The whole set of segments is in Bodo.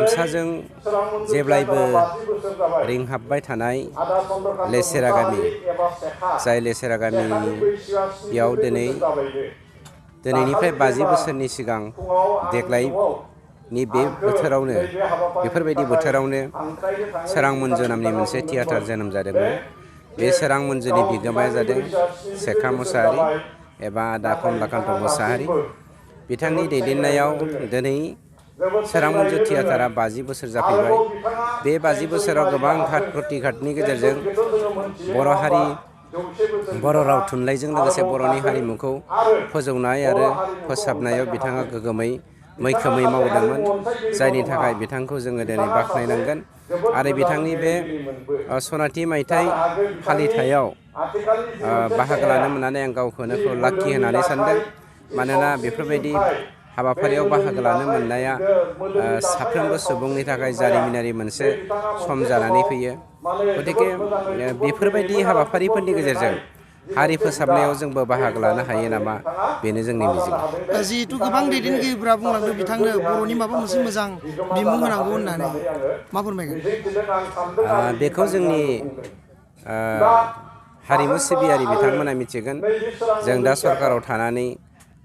गामसाजों जेब्लायबो रिंहाबबाय थानाय लेसेरा गामि, जाय लेसेरा गामियाव दिनैनिफ्राय 50 बोसोरनि सिगां देग्लायनि बे बोथोरावनो बेफोरबायदि बोथोरावनो सोरां मन्जु नामनि मोनसे थियाटार जोनोम जादोंमोन। बे सोरां मन्जुनि बिगोमाया जादों सेखा मुसाहारि एबा आदा कमलाकान्त मुसाहारि। बिथांनि दैदेननायाव दिनै सोरां मन्जु थियाटारा 50 बोसोर जाफैबाय। बे 50 बोसोराव गोबां घात प्रतिघातनि गेजेरजों बर' राव थुनलाइजों लोगोसे बर'नि हारिमुखौ फोजौनाय आरो फोसाबनायाव बिथाङा गोगोमै मैखोमै मावदोंमोन, जायनि थाखाय बिथांखौ जोङो दिनै बाख्नायनांगोन। आरो बिथांनि बे सनाथि मायथाइ फालिथायाव बाहागो लानो मोननानै आं गावखौनो लाखि होननानै सानदों। मानोना बेफोरबायदि हाबाफारियाव बाहागो लानो मोननाया साफ्रोमबो सुबुंनि थाखाय जारिमिनारि मोनसे सम जानानै फैयो। गतिके बेफोरबायदि हाबाफारिफोरनि गेजेरजों हारि फोसाबनायाव जोंबो बाहागो लानो हायो नामा, बेनो जोंनि मिजिं। जिहेतु गोबां दैदेनगिरिफोरा बुंलांदों बिथांनो बर'नि माबा मोनसे मोजां बिमुं होनांगौ होननानै, मा फोरमायगोन? बेखौ जोंनि हारिमु सिबियारि बिथांमोना मिथिगोन। जों दा सरकाराव थानानै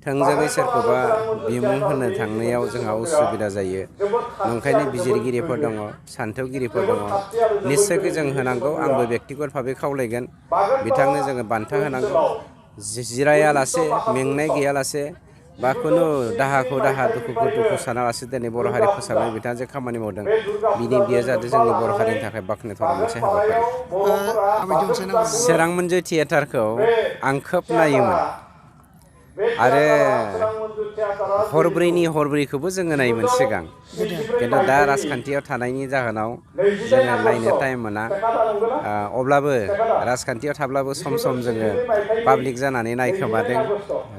थोंजोङै सोरखौबा बिमुं होनो थांनायाव जोंहा उसुबिदा जायो। नंखायनो बिजिरगिरिफोर दङ, सान्थौगिरिफोर दङ। निस्सयकै जों होनांगौ। आंबो बेक्तिगत भाबै खावलायगोन बिथांनो जोङो बान्था होनांगौ। जिरायालासे, मेंनाय गैयालासे बा खुनु दुखुखौ दुखु सानालासे दिनै बर' हारि फोसाबनाय बिथाङा जे खामानि मावदों, बियो जाहाथे जोंनि बर' हारिनि थाखाय बाख्नायथाव मोनसे हाबाफारि। सोरां मन्जु थियेटारखौ आं खोब नायोमोन आरो हरब्रैखौबो जोङो नायोमोन सिगां। खिन्थु दा राजखान्थियाव थानायनि जाहोनाव जोङो नायनो टाइम मोना। अब्लाबो राजखान्थियाव थाब्लाबो सम सम जोङो पाब्लिक जानानै नायखोमादों,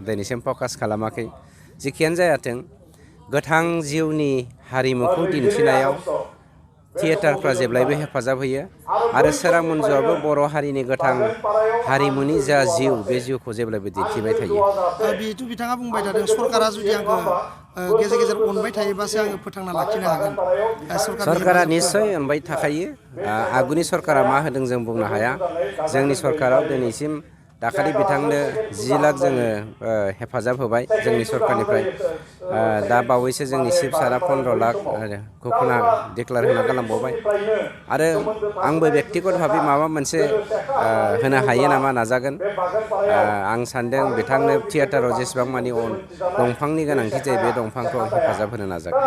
दिनैसिम फकास खालामाखै। जिखियानो जायाथों, गोथां जिउनि हारिमुखौ दिन्थिनायाव थियेटारफ्रा जेब्लायबो हेफाजाब होयो आरो सोरां मन्जुआबो बर' हारिनि गोथां हारिमुनि जा जिउ, बे जिउखौ जेब्लायबो दिन्थिबाय थायो। जिहेतु बिथाङा बुंबाय थादों सरकारा जुदि आंखौ गेजेर गेजेर अनबाय थायोबासो आङो फोथांना लाखिनो हागोन। सरकारा निस्सय अनबाय थाखायो। आगुनि सरकारा मा होदों जों बुंनो हाया। जोंनि सरकाराव दिनैसिम दाखालि बिथांनो 10 लाख जोङो हेफाजाब होबाय जोंनि सरकारनिफ्राय। दा बावैसो जोंनि चिफ सारा 15 लाख घोषणा डिक्लेयार होना गालांबावबाय। आरो आंबो बेक्तिगत भाबै माबा मोनसे होनो हायो नामा नाजागोन। आं सान्दों बिथांनो थियेटाराव जेसेबां मानि दंफांनि गोनांथि जायो, बे दंफांखौ हेफाजाब होनो नाजागोन।